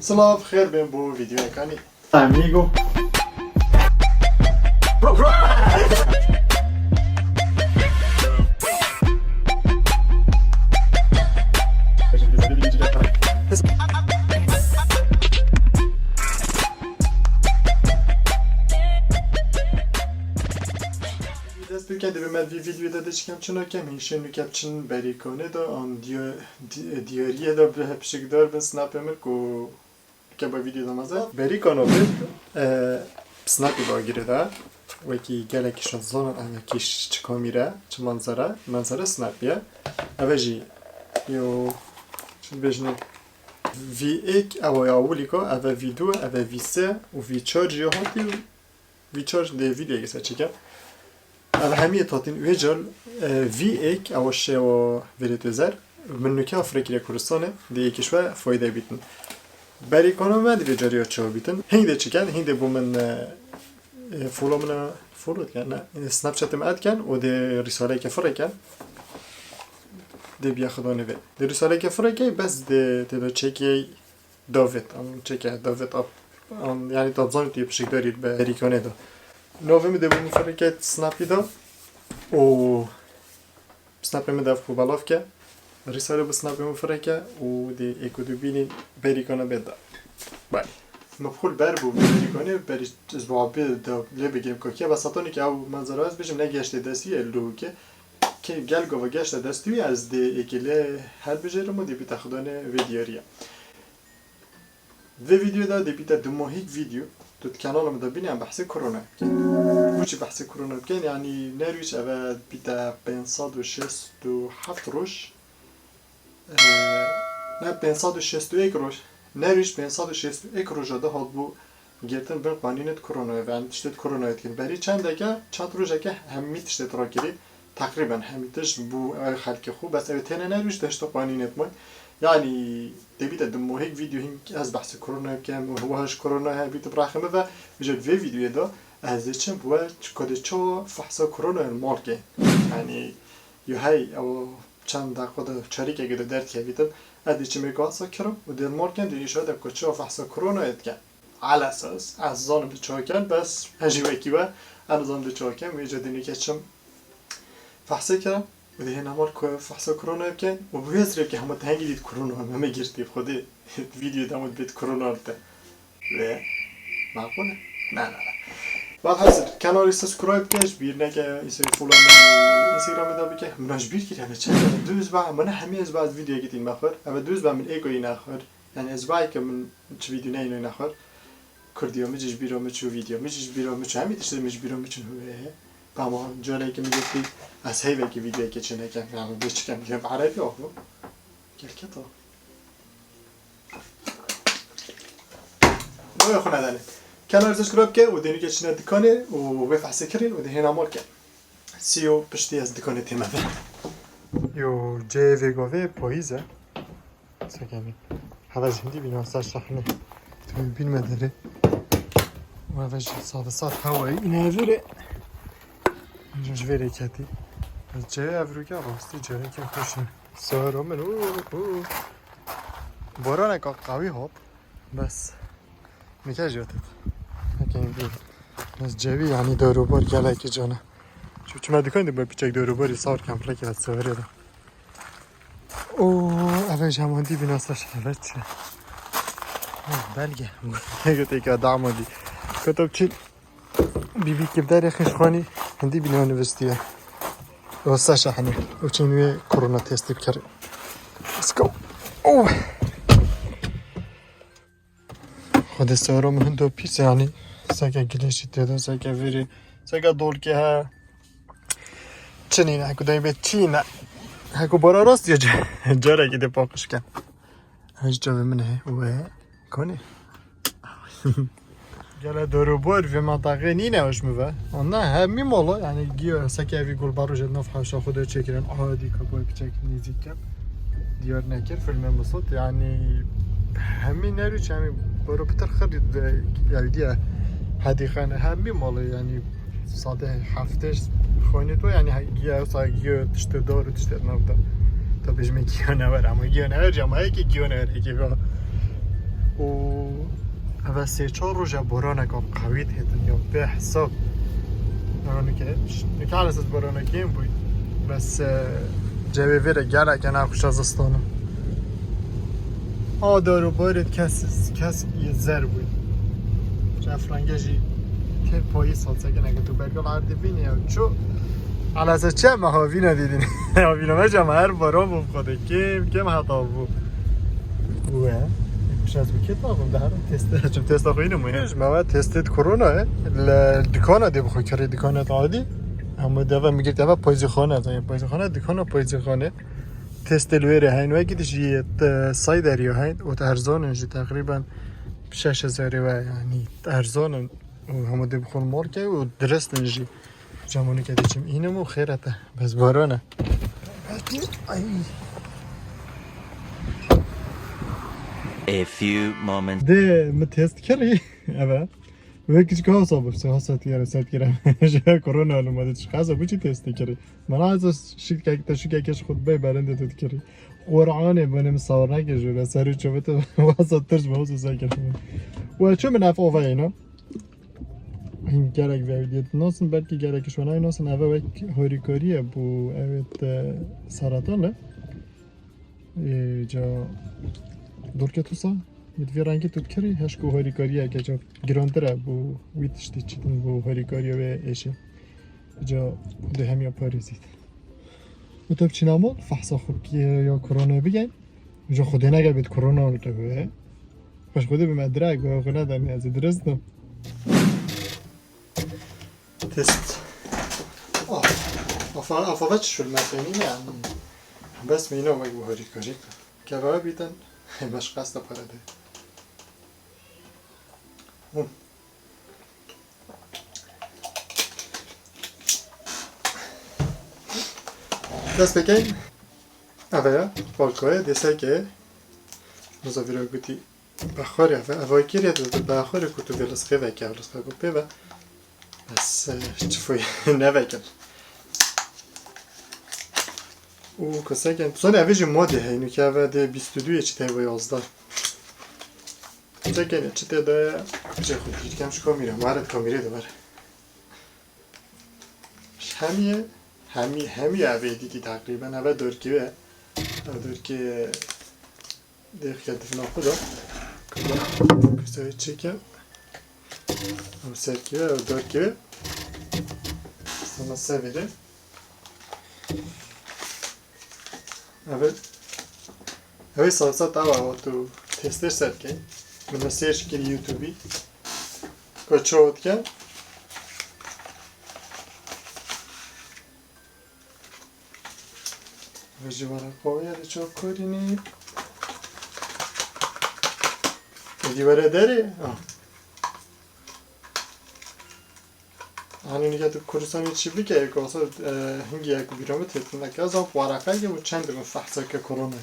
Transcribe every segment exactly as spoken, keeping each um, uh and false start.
Silav, xêr bên bo vîdeoyeka nî. Amigo. Dest pê ke divê me vî vîdeoyê de diçikem çi nakem, hîn şên nuke biçin berîkanê de an diyo-, di-, diyariyê de bi pişikdar bin snapê min ku ke ba vîdeoyê de meze. Berîkano bi, e, snapê de agirê de. Wekî gelekî şazanan em kîş çi kamîre, çi manzara, manzara snapê ye. Eve jî yo, çi dibêjin, vî êk, ew ya awilîka, eve vî du, eve vî sê û vî çar jî hatî û vî çar dê vî dê ser çêke. Ev hemî yê tatin wê cal, e, vî êk, ew şewa vêrê tê zer. Min nuke firekî lê Kurdistanê, dê êkî şwe fayde bîtin. Berîkano me divê cariya çawa bîtin. Hîn dê çiken, hîn dê bo min, e, e, follow min, follow diken, ne, e, Snapchatê min add ken û dê rîsaleyeke fireke. Dê biya xidonê vê. Dê rîsaleyeke fireke, bes dê, dê de çekê David, an çeke David ap, an, yani, ta zanî tu yê pişikdarî bi herîkanê de. Navê min dê bo min fireke snapî de û snapê min de ev xwe belav ke. Rîsalê bi snapê min fireke û dê êk û du bînî berîkana bê de. Bay. Mebxul ber bû berîkanê, berî ez bi abê de lê bigirim kakiye. Be satanî ke ew manzara ez bêjim ne geştê destî ye lûke. Ke gel gava geşte destî wî ez dê êkê lê helbijêrim û dê bîte xidonê vê diyariye. Vê vîdeoyê de dê bîte dumahîk vîdeo, tu di kanala min de bîne em behsê korona bikin. Wî çi behsê korona bikin, yanî nerwîç eve bîte pênc sed û şêst û heft roj, e, ne, pênc sed û şêst û yek roj, nerwîç pênc sed û şêst û yek roja de hatibû girtin bin qanînê di koronayê ve, em tiştê di koronayê dikin. Berî çendeke, çend rojeke hemî tiştê di rakirî, teqrîben hemî tişt bû ew xelkê xwe, bes ew têne nerwîç deşto qanînê dimay. Yanî, dê bîte dumahîk vîdeo hîn ez behsê korona bikim û wa ji korona hevî tu biraxime ve, ji vê vîdeoyê de ez dê çim bi we çi-, ku dê çawa fehsa korona li mal ke. Yanî, yo hey, ew çend deqa de çarîkeke de derdikevîtin, ez dê çimê kasa kirim û dê li mal kem dê îşa de ku çawa fehsa korona dikin. Ala esas, ez zanim dê çawa kem, bes ez jî wekî we, ez nizanim dê çawa kem, wê ca dê nike çim fehsê kirim û dê hêna mal ku fehsa korona bikin û bi wê zirê ke hema te hengî dît korona me me girtî, xwedê vîdeo demo dibêt korona bite. Wê maqûl e? Na, na, na. Bad hazir, kanalî subscribe ke, ji bîr neke, Insta-, follow min Instagramê de bike. Min ji bîr kiriye, me çend, dûz ba, min hemî ez ba ez vîdeo gitîn me xwir. Eve dûz ba min êko yî naxwir. Yani ez ba ke min çi vîdeo neyno naxwir. Kurdiya min jî ji bîra min çû, vîdeo min jî ji bîra min çû. Hemî tiştê min ji bîra min çûn hû heye. Ama careke min gotî, ez heyvekî vîdeoyeke çênekem. Yani bê çikem, bi erebî axo. Gelketa. Boya xwe nedane. Kanal subscribe ke û dênike çine dikanê û wê fehsê kirin û dê hêna mal ke. Siyo piştî ez dikanê tême ve. Yo, ceyê vê govê payîz e. Sekenî. Heve ji hindî bîna ser şehnê. Tu bîn me derê. Û heve ji sade sat hewayî îne virê. Ji vê rê ketî. Ez ceyê ev rûke rastî ceyeke xweş e. Sahiro min, û, û. Boraneka qawî hat. Bes. Nike jî hatit. Heke bir. Ez cevî, yani, dewrûbar gelekî can e. Çi çima dikan de bi piçek dewrûbarî sar kem, plekê ve severê de. O, eve ji hemandî bîna ser, eve çi? Ha, belge. Ego têka damandî. Kotop çil. Bîbî kivderê xişxanî hindî bîna universitiye. O ser şahanî. O çin wê korona testî bikere. Let's go. Oh. Xwedê sewra min hindo pîs e, yanî seke gilêşî tê de, seke vêrê, seke dolkê he. Çi nîne, heku dayê bê çi ne. Heku bara rast ya ca-, carekî dê paqij ken. Ev ji çavê min e, we, konê. Gele dorûbar vê mantaqê nîne ew ji min ve. Ona hemî mala, yani giya seke evî gulbarû jê nav hewşa xwe de çêkirin. Adî kapayê piçek nêzîk kem. Diyar nekir, filmê misot. Yani hemî nerûç, hemî baro pitir xir de, yani diye hedî xene. Hemî mala, yani sade heftê xanê to, yani he-, giya sa giya tiştê dar û tiştê nav de. Tabi ji me giya never, ama giya never, ama heke giya never, heke giya. û eve sê çar roj e boraneka qewî dihetin ya bê hesab. Eve nike, nike eres ez boranekê bûy. Bes, e, cewê vê re gelek e nexweş e zistana. A dar û barê kes, kes yê zer bûy. Ji ev renge jî tê payîz hat, seke neke tu bergal erdê bînî ew ço. Alese çi me havîna dîdin. Havîna me jî me her baran bû xwe de kêm kêm heta bû. Bû e. Kuş ez bû kêt naxim de her teste. Çim testa xwe yine mu ye. Ji me ve testê korona ye. Li dikana dê bixwe kirê dikana adî. Ama deve mi girt eve payzîxane. Payzîxane dikana payzîxane. Testê li wê re heyn, wekî dişî, e, Sayderiya heyn û te erzan in jî, teqrîben şeş hezarê we, yanî erzan in û hema dê bixwin mal ke û dirist in jî. Camonî ke diçim înim û xêr e te. Bes baran e. Ay. A few moments. Dê mi test kirî. Evet. Wê kiçik hasa bû, se hasa tiyere, se tiyere. Ji korona li ma de çi hasa bû çi test kirî. Mana ez şikek, te şikek eş xutbeyê berendê tu dikirî. Qur'anê bane min sawir neke jûre, serê çovete wasa tirş me wasa sekir. Ve çi min ev ova yeno. Hîn gerek ve diyet nasin, belkî gerek şona nasin, eve wek harîkariye bu, evet, e, saratan e. Ê, ca dorketusa, bi vî rengî tu dikirî, heşk û harîkariyeke ca girantir e bo wî tiştî çitin bo harîkariya wê êşê. Ca dê hemiya parêzît. Û te biçîna mal, fehsa xwe ki ya korona bigeyn. Ca xwedê neke bêt korona li te be. Xweş xwedê bi me direk, bi xwe nedemê ez ê dirist im. Test. Ah, afa-, afa ve çi şul me fenî ne? Bes mîna wek bu harîkarî. Keva bîtin, baş qasta para de. Hı. Dest pêkeyn. Eve ya, balkoye, dêseke. Muzavîra gotî. Bexwar e, eve, eva kiriye de, de bexwar e ku tu vê lisqê veke, ev lisqe ku pê ve. Bes, e, çi foy nevekir. Û keseke, tu zanî, eve jî modê heye, nûke eve dê bîst û duyê çi tey ve yazdeh. Çekene, çi tê de, çi xwe dîrkem ji kamîra, mare kamîrê de ver. Hemiye, hemi, hemiye eve dîtî teqrîben, eve dorkî ve, ev dorkî Dêxiya divina xwe de. Kusayê çêke. Ew serkê ve, ew dorkê ve. Sana sevê de. Evet. Evet, salsa tava o tu testê serkê. Min search kir YouTube'î. Ko ço dike. Vejî were qaweye de çav karînî. Êdî were derê. Ah. Hanî nike tu Kurdistanê çi bike, yek olsa, e, hingî yek bîra min têtin neke. Ez an waraqe ye û çend min fehseke korona.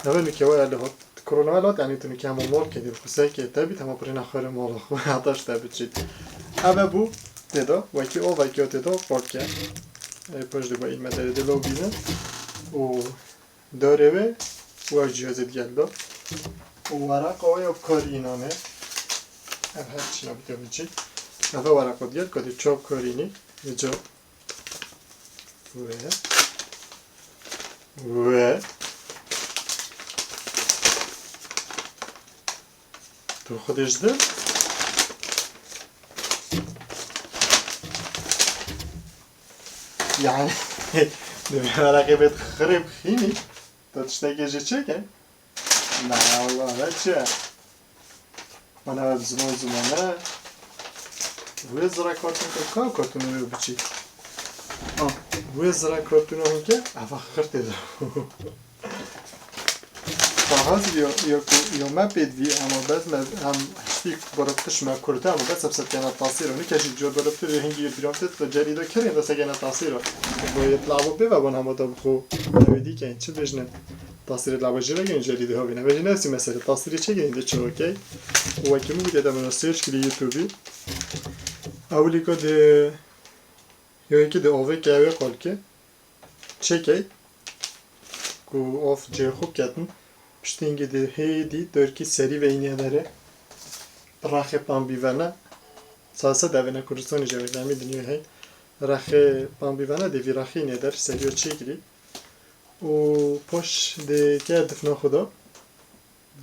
Eve nike were li hot. Korona ve lat, yanî tu nike hema mor kedî, xuseyke te bît, hema pirêna xwere mala xwe, heta ji te biçît. Eve bû tê de, wekî o, wekî o tê de, polke. E, pişt de bu îlme derê de lo bîne. Û dorê wê, û ev cihazê digel de. Û waraqa wê ya kar înane. Ev her çîna bide biçît. Eve waraqa digel, kadê çav karînî, vêca. Ve. Ve. Tu xwe dê ji dil. Yani, di vê meraqê bêt xirê bixînî. Tu tiştekê jê çêke? Na, Allah, ne çi? Bana ziman zimane. Wê zira kartûn ke ka kartûn wê biçî. Ah, wê zira kartûn hûn ke eva xirtê de. Daha yo, yo, yo me pêd vî ama bes me hem hiştî barabtiş me kurte ama bes hepset kena tasîr. Onu keşî cor barabtir hingî bir hafte de cerî de kerê de se kena tasîr. Bu yet labo pê ve bon hema da bu. Evi dî ke çi bejne. Tasîrê laba jê vegerîn, jê lî dihovîne. Vejî nefsî mesele. Tasîrê çê gerîn de çi okey. Û wekî min gotê de min search kirî YouTube'î. Ewilî ku de yo yekî de ovê ke ew ê qol ke. Çêkey. Ku ov cê xwe ketin. Piştî hingî dê hêdî dorkî serî ve înî derê. Raxê Panbîvene. Sase devêne Kurdistanê jî wek hemî dinyayê hey. Raxê Panbîvene dê vî raxê înî der serî yo çêkirî. Û paş dê ke difna xwe da.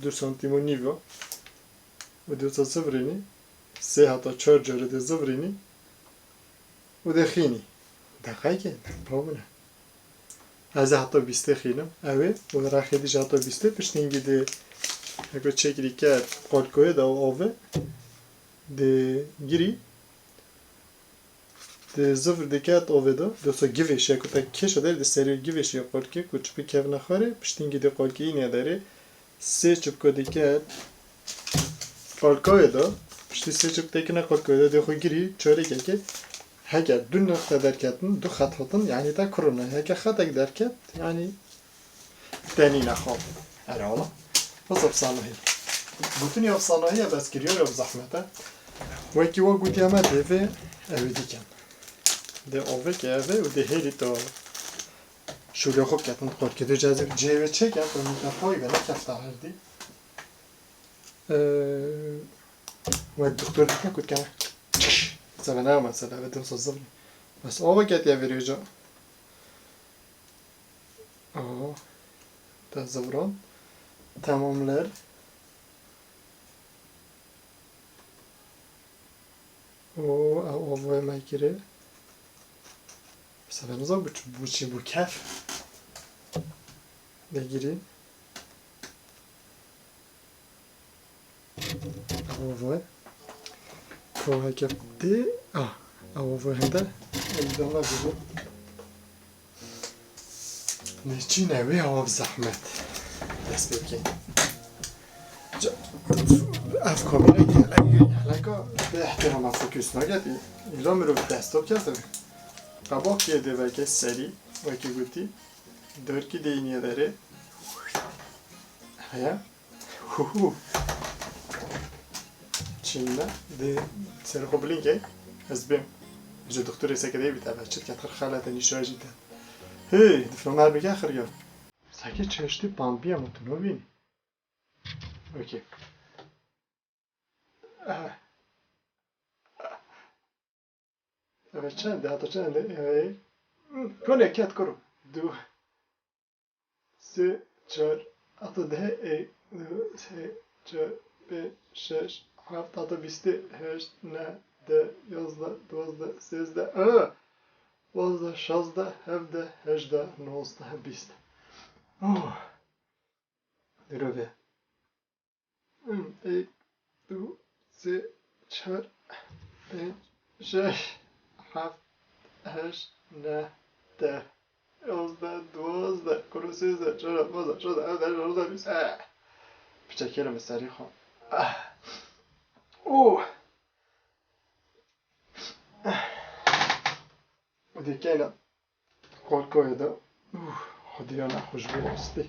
Du santîm û nîv o. Û dê wisa zivirînî. Sê heta çar carê dê zivirînî. Û dê xînî. Deqeyke, babine. Ez ê heta bîstê xînim. Ew ê, û raxê dî jî heta bîstê, piştî hingî dê heko çêkirî ke qolkoyê de û ave dê girî. Dê zivir dê ket ave de, dê wisa givêşiya ku te kêşa der dê serî givêşiya qolkê ku çipik kevne xwarê, piştî hingî dê qolkê înî derê. Sê çipko dê ket qolkoyê de, piştî sê çip têkine qolkoyê de dê xwe girî, çorêkekê. Heke du nirx te derketin, du xet hatin, yanî te kurûne. Heke xetek derket, yanî te nîne xwe. Erê wala. Bes efsanehî. Gotinî efsanehî ye, bes kiriyar ew zehmet e. Wekî we gotiye me dê vê ew ê dîken. Dê ovekê ev e û dê hêlî to şûlê xwe biketin qolkê. Dê cezê cihê wê çêke, to mîkrofon be, nekefta herdî. Ee, we doktor dike ku dikene. Sebe ne mesela, ve dimsa zivri. Bes ava ketiye vê rêca. Aa, te zivran. Tamamler. O, ew avoya me kire. Sebe nizam bu çi, bu çi, bu kef. Degirî. Ew avoy. Ko heke dê. Ah, ew avoy hende. Ey dana gudu. Neçîne wê ew zehmet. Dest pê bikeyn. Ca-, ev kamera gelek, geleka bi ihtirama fokus naket. Îla mirov desktop kes. Qebak yê dê veke serî, wekî gotî. Dorkî dê înî derê. Heye. Hu hu. Çînde dê serê xwe bilind key. Ez bêm. Ji doktorê seke dê bît eve. Çi diket xir xelete nîşa jî te. Hey, difna me bike xir ya. Seke çeştî pandiye mi tu nobînî? Okey. Aha. Eve çend? Hata çend? Eve kone ket kuru. Du. Sê, çar, hata deh, ê, du, sê, çar, pênc, şeş, heft, hata bîstê, heşt, neh, deh, yazdeh, duwazdeh, sêzdeh, aa! Pazdeh, şazdeh, hevdeh, hejdeh, nozdeh, bîst. Oh. Diro vê. Êk, du, sê, çar, pênc, şeş, heft, heşt, neh, deh, yazdeh, duwazdeh, kuru sêzdeh, çardeh, pazdeh, şazdeh, hevdeh, hejdeh, bîst. Eh. Piçekê li min serî xwe. Ah. Oh. Û dikeyne qolkoyê de. Ûh, xwedî ya nexweş bû rastî.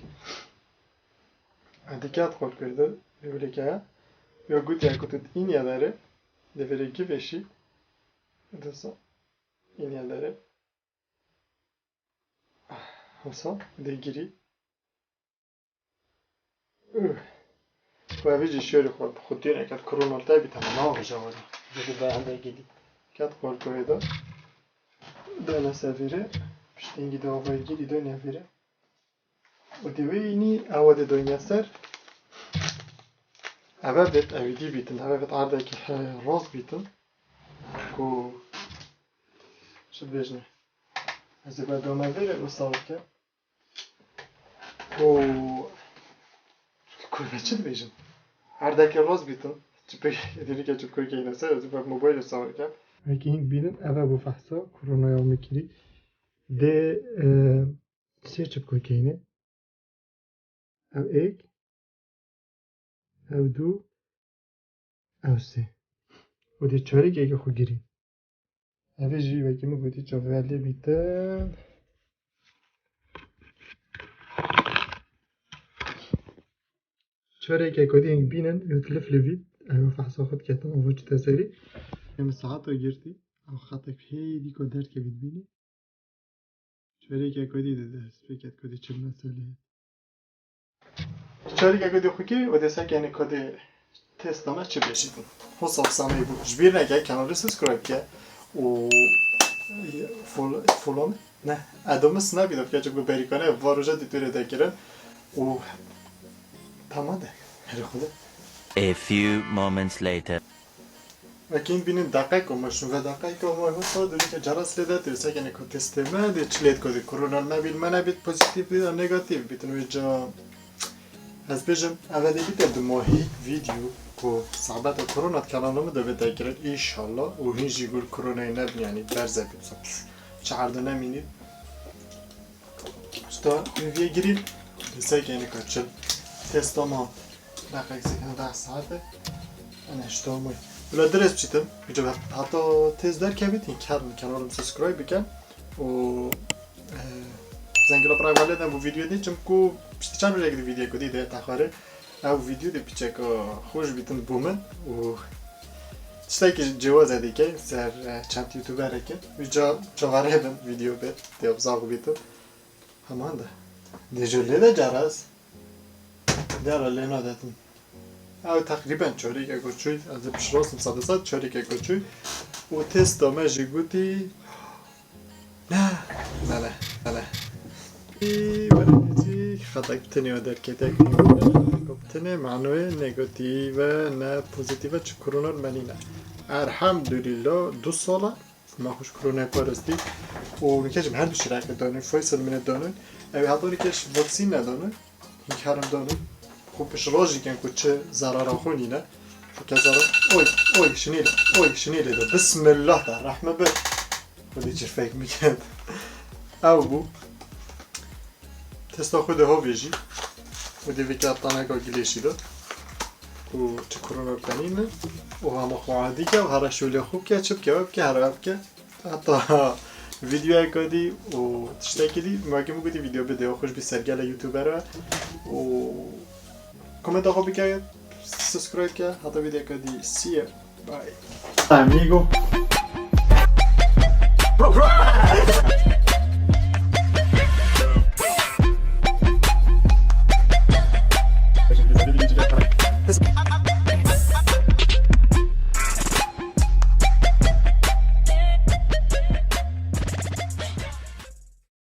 Diket qolkoyê de, vê wêleke ya gotiye ku tu înî derê, dê vêrê givêşî, disa înî derê. Wisa dê girî. Û evî jî şêrê xwe bi xwe tîne ket, korona te bî, te navêje were. Jê dê be hende gilî. Ket qolkoyê de. Dene ser vêrê. Piştî hingî de avayê gilî dene vêrê. Û dê wê înî ewa dê doyne ser. Eve bêt, ewî dî bîtin. Eve bêt erdekî he-, rast bîtin. Ku çi dibêjin? Ez ê be dome vêrê û sawir ke. Oo. Kurve çi dibêjin? Erdekê rast bîtin. Çi pê, êdî nike çi koy keyne ser, ez ê be mobaylê sawir kem. Wekî hîn bînin, eve bû fehsa, koronaya me kirî. Dê, e, sê çipko keyne. Ew êk, ew du, ew sê. Û dê çarekeke xwe girî. Evê jî wekî min gotî çavê lê bîtin. Çareke ku dê hing bînin, û lif li vî, ew fehsa xwe diketin, û çi te serî. Em saeta girtî, ew xetek hêdî ku derkevî dibînî. Çareke ku dî dide, spêket ku dî çi meselê. Çarî ke godê xwe kê û dê seke, yanî, kodê testa me çi bêjîtin. Hosa hosa me bû. Ji bîr neke, kanalê subscribe ke û fol-, follow me. Ne, adomis nabî de, gerçek bu berîkane, var roja dî tu rê dekirin. Û tamam de. Herê xwe de. A few moments later. Wekî bînin deqek û meşûve deqek û vay hosa, dûrî ke caras lê de, tu seke, yanî, ku testê me dê çi lê dikodî, korona me bît, me nebît, pozîtîf bît ya negatîf bît. Wê ca ez bêjim, eve dê bîte dumohî vîdeo ku sabeta korona di kanala min de bête kirin, înşallah, û hîn jî gul koronayê nebin, yanî berze bît, çi erdo nemînî. Usta, vîye girî, dê seke, yanî, kaçin. Testa ma deqek seke, deh saete. Ene, işte, omoy. Bila dirêz biçîtim, heta test derkevît, hîn kar min, kanalê min subscribe bikin. Û, e, zengila bira wele de bu vîdeo dî, çimku piştî çend rojek dî vîdeo ku dî de texware. Ew vîdeo dê piçeka xweş bîtin bo min û tiştekî cêwaze dîke ser, e, çend youtubereke. Wî ca çavarê bin vîdeo bê, dê bizax bîtin. Heman de. Dê jê lê de caraz. Dera lê nadetin. Ew teqrîben çorêkek û çûy, ez ê pişirostim sed sed çorêkek û çûy. Û testa me jî gotî, ne, ne, ne, ne, ne. Ê, belê, xetek tinê û derketek nîyo. Tinê manoyê negative ne pozitive çi korona me nîne. Elhamdulillah, du sala. Ma xweş koronayê parastî. Û nike jî min her du şîreke danoy, Faysal min ê danoy. Ew ê heta nike jî vaksîn nedanoy. Hîn karim danoy. Xwe pişt rojî ken ku çi zarara xwe nîne. Çunke zarar, oy, oy, şinî lê, oy, şinî lê de. Bismillah de, rehme bi. Xwedî çirfek min kend. Ew bû. Testa xwe de ho vêjî. Û dê veke taneka gilêşî de. Ku çi korona penîne. Û hema xwe adî ke, û hera şolê xwe bike, çi bike, we bike, hera bike. Heta vîdeoyeka dî û tiştekî dî, wekî min gotî, vîdeo bidê, xweş bî sergele YouTuber e. Û komenta xwe bike, subscribe ke, heta vîdeoyeka dî. See you. Bye. Amigo.